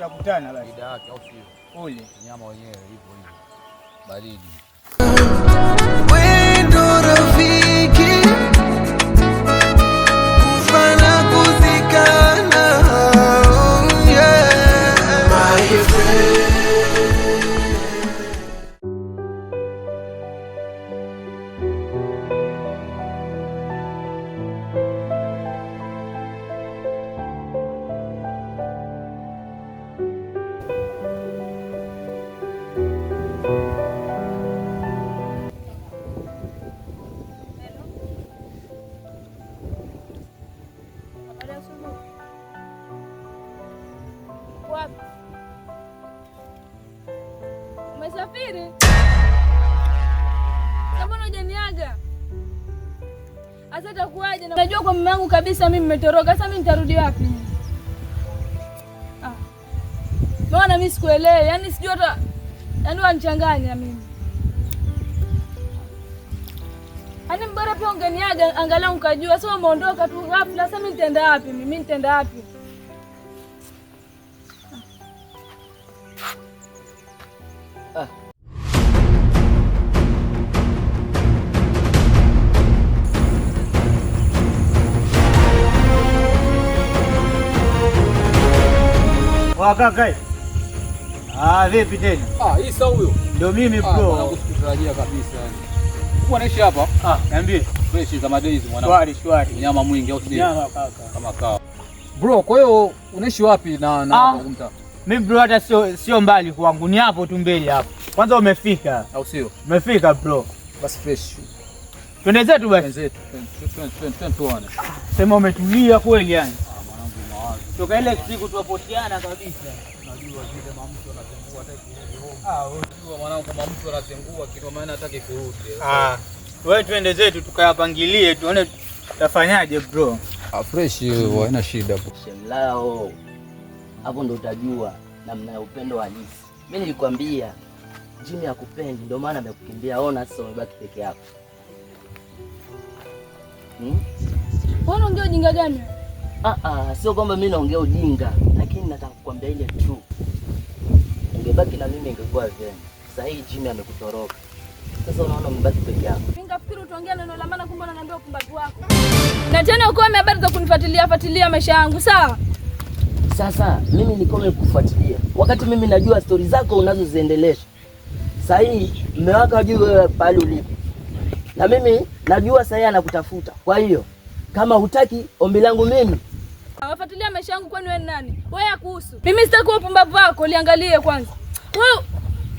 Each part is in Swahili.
Tutakutana basi. Mida yake au sio? Ule. Nyama wenyewe hivyo hivyo. Baridi. Wewe ndo rafiki, kufa na kuzikana. Oh, yeah. My friend. Habari ya asubuhi. Wapi? Umesafiri? Mbona hujaniaga? Sasa itakuwaje? Najua kwa mume wangu kabisa mimi nimetoroka. Sasa mimi nitarudi wapi? Ah. Mbona mimi sikuelewi? Yaani sijui hata, yaani wanichanganya mimi. Yaani mbora pia ungeniaga angalau nikajua. Sasa umeondoka tu ghafla. Sasa mimi nitaenda wapi? Mimi nitaenda wapi? Ah. Kaka. Ah, vipi tena? Ah, hii sasa huyo. Ndio mimi Ah, bro. mwanangu sikutarajia kabisa yani. Uko naishi hapa? Ah, niambie. Fresh kama days mwanangu. Shwari shwari. Nyama mwingi au sio? Nyama kaka. Kama kawa. Bro, kwa hiyo unaishi wapi na Ah. hapa kumta? Mimi bro hata sio mbali kwangu, ni hapo tu mbele hapo. Kwanza umefika. Au sio? Umefika bro. Basi fresh. Twende zetu basi. Wenzetu. Twende twende twende tuone. Sema umetulia kweli yani. Ah, mwanangu mawazo. Toka ile siku tuwapoteana kabisa. Unajua vile mamtu anazengua hataki kurudi home. Ah, wewe. Unajua mwanangu kama mtu anazengua kitu maana hataki kurudi. Ah. Wewe twende zetu tukayapangilie tuone tutafanyaje bro. Ah, fresh hiyo haina shida bro. Shemlao, hapo ndo utajua namna ya upendo halisi. Mimi nilikwambia Jimmy hakupendi, ndio maana amekukimbia. Ona sasa umebaki peke yako. Hmm? Wewe unaongea ujinga gani? Ah, ah, sio kwamba mimi naongea ujinga, lakini nataka kukwambia ile tu. Ungebaki na mimi ingekuwa vyema. Sasa hii Jimmy amekutoroka. Sasa unaona umebaki peke yako. Mimi nikafikiri utaongea neno la maana, kumbe unaniambia upumbavu wako. Na tena ukome habari za kunifuatilia fuatilia maisha yangu, sawa? Sasa mimi nikome kufuatilia wakati mimi najua stori zako unazoziendelesha. Sasa hii mume wako hajui wewe pahali ulipo, na mimi najua sasa anakutafuta. Kwa hiyo kama hutaki ombi langu mimi Wafuatilia maisha yangu, kwani wewe ni nani? Wewe yakuhusu. Mimi sitaki upumbavu wako, liangalie kwanza. Wewe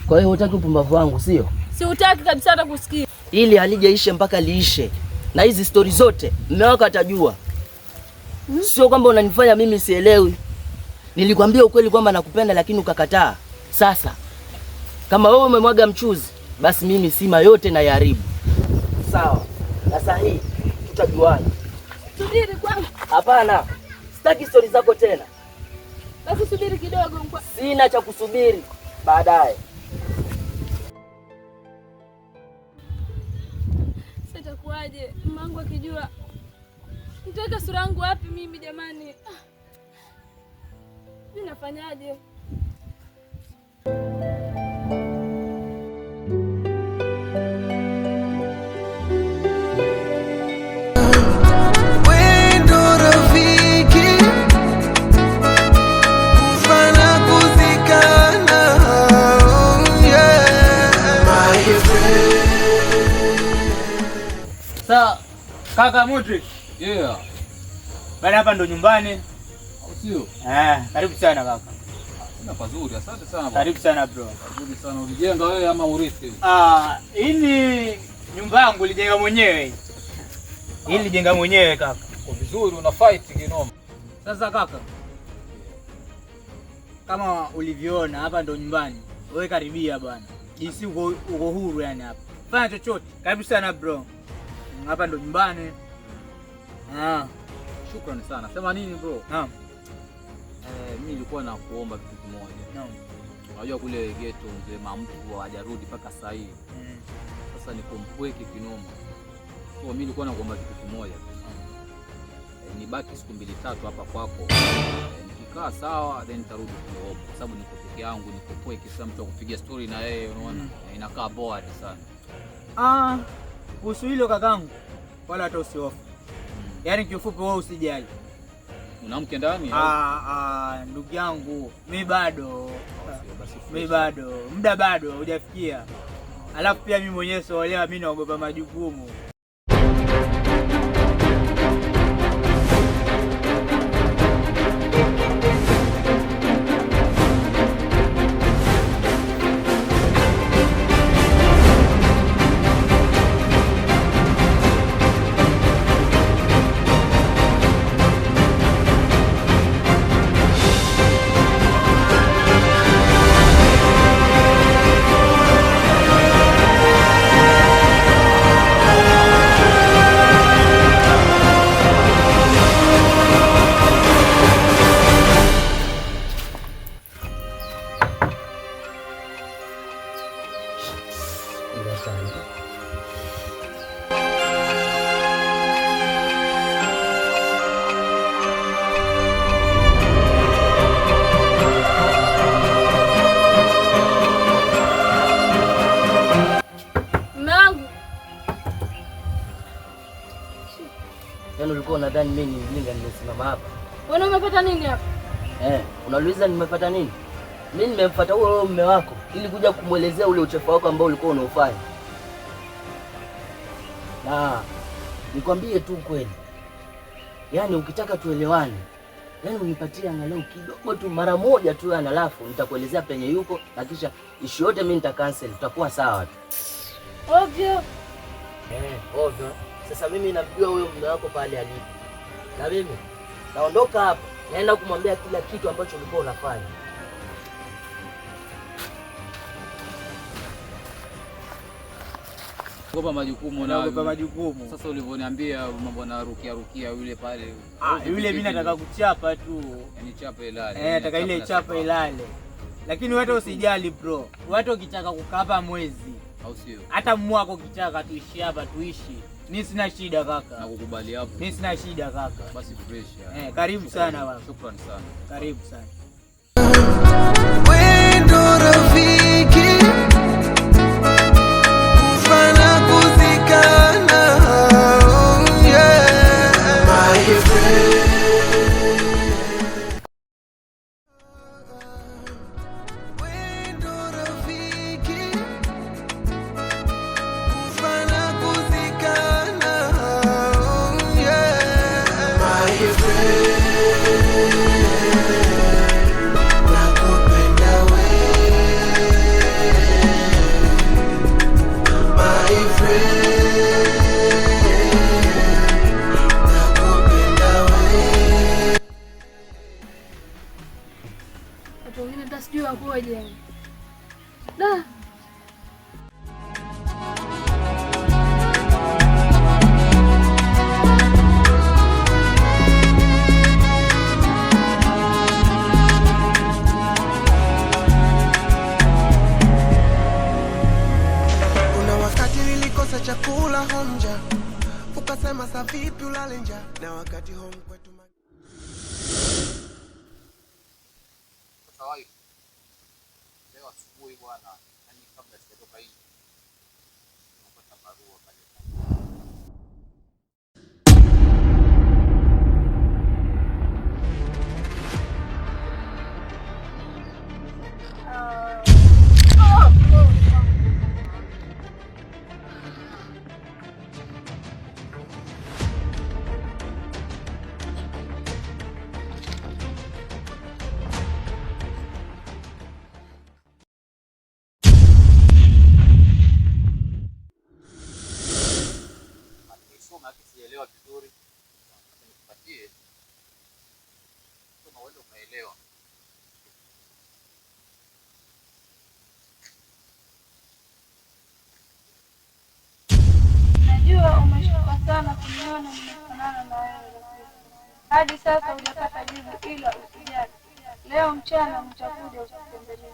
Kwa hiyo hutaki upumbavu wangu, sio? si utaki kabisa hata kusikia. Ili halijaishe mpaka liishe, na hizi stori zote mume wako atajua. Sio kwamba unanifanya mimi sielewi. Nilikwambia ukweli kwamba nakupenda, lakini ukakataa. Sasa kama wewe umemwaga mchuzi, basi mimi sima yote naiharibu. Sawa, sasa hii tutajuana. Subiri kwanza. Hapana, sitaki stori zako tena. Basi subiri kidogo. Sina cha kusubiri, baadaye. Sasa itakuwaje? Mamangu akijua nitaweka sura yangu wapi mimi jamani? Ah. Mimi nafanyaje? Wewe ndo rafiki, kufa na kuzikana. Oh, yeah. My friend. Sasa kaka Mudrik, Yeah. bana hapa ndo nyumbani. Au sio? Eh, karibu sana kaka. Sina pazuri. Asante sana bwana. Karibu sana bro. Pazuri sana. Ulijenga wewe ama urithi? Ah, hii ni nyumba yangu nilijenga mwenyewe. Hii nilijenga mwenyewe kaka. Kwa vizuri una fight kinoma. Sasa kaka, kama ulivyoona hapa ndo nyumbani. Wewe karibia bwana. Jinsi uko huru yani hapa. Fanya chochote. Karibu sana bro. Hapa ndo nyumbani. Ah, Shukrani sana. Sema nini bro? naam. Mimi nilikuwa nakuomba kitu kimoja. Naam. Unajua kule ghetto mzee Mamtu hajarudi mpaka sasa hivi. Sasa niko mpweke kinoma. So mimi nilikuwa nakuomba kitu kimoja. Nibaki siku mbili tatu hapa kwako. Ikikaa sawa then nitarudi kule home kwa sababu niko peke yangu, niko pweke, sasa mtu akupiga story na yeye unaona. Inakaa bored sana. Ah, kuhusu hilo kakangu, wala hata usihofu. Yaani kiufupi wewe usijali. Una mke ndani? Ah, ndugu yangu, mi bado. Basi Mi bado, muda bado hujafikia. Alafu pia mimi mwenyewe siolewa, mimi naogopa majukumu. Mume wangu. Yaani ulikuwa unadhani mimi ni mjinga nimesimama hapa? Wewe umepata nini hapa? Unauliza nimepata nini? Mimi nimemfuata huyo mume wako ili kuja kumwelezea ule uchafu wako ambao ulikuwa unaufanya. Na nikwambie tu kweli. Yaani ukitaka tuelewane, yaani unipatie angalau kidogo tu mara moja tu yani, alafu nitakuelezea penye yuko na kisha issue yote mimi nita cancel, tutakuwa sawa tu. Ovyo. Ovyo. Sasa mimi namjua huyo mume wako pale alipo. Na mimi naondoka hapa, naenda kumwambia kila kitu ambacho ulikuwa unafanya. Ogopa majukumu na Naogopa majukumu. Sasa ulivyoniambia mambo na rukia rukia yule pale. Ah, yule mimi nataka kuchapa tu. Yaani chapa ilale. Nataka ile chapa ilale. Lakini wewe usijali bro. Wewe ukitaka kukaa hapa mwezi, Au sio? hata mwako ukitaka tuishi hapa tuishi. Mimi sina shida kaka. Nakukubali hapo. Mimi sina shida kaka. Basi fresh yani. Karibu sana baba. Shukrani sana. Karibu sana. Wewe ndo rafiki, kufa na kuzikana, oh yeah. My friend. Wewe ndo rafiki, kufa na kuzikana, oh yeah. My friend. Nakupenda we, my friend. Nakupenda we. Watu wengine hata sijui wakoje. Da. Kuna wakati nilikosa chakula home njaa, ukasema sa vipi ulale njaa, na wakati home kwetu Sasa wife, leo asubuhi bwana, yani kabla sijatoka nje, nimepata barua pale. Nimeisoma lakini sijaelewa vizuri. Sasa nikupatie. Soma uende ukaelewa. Najua umeshtuka sana kuniona nimefanana na wewe rafiki. Hadi sasa hujapata jibu, ila usijali. Leo mchana nitakuja kukutembelee.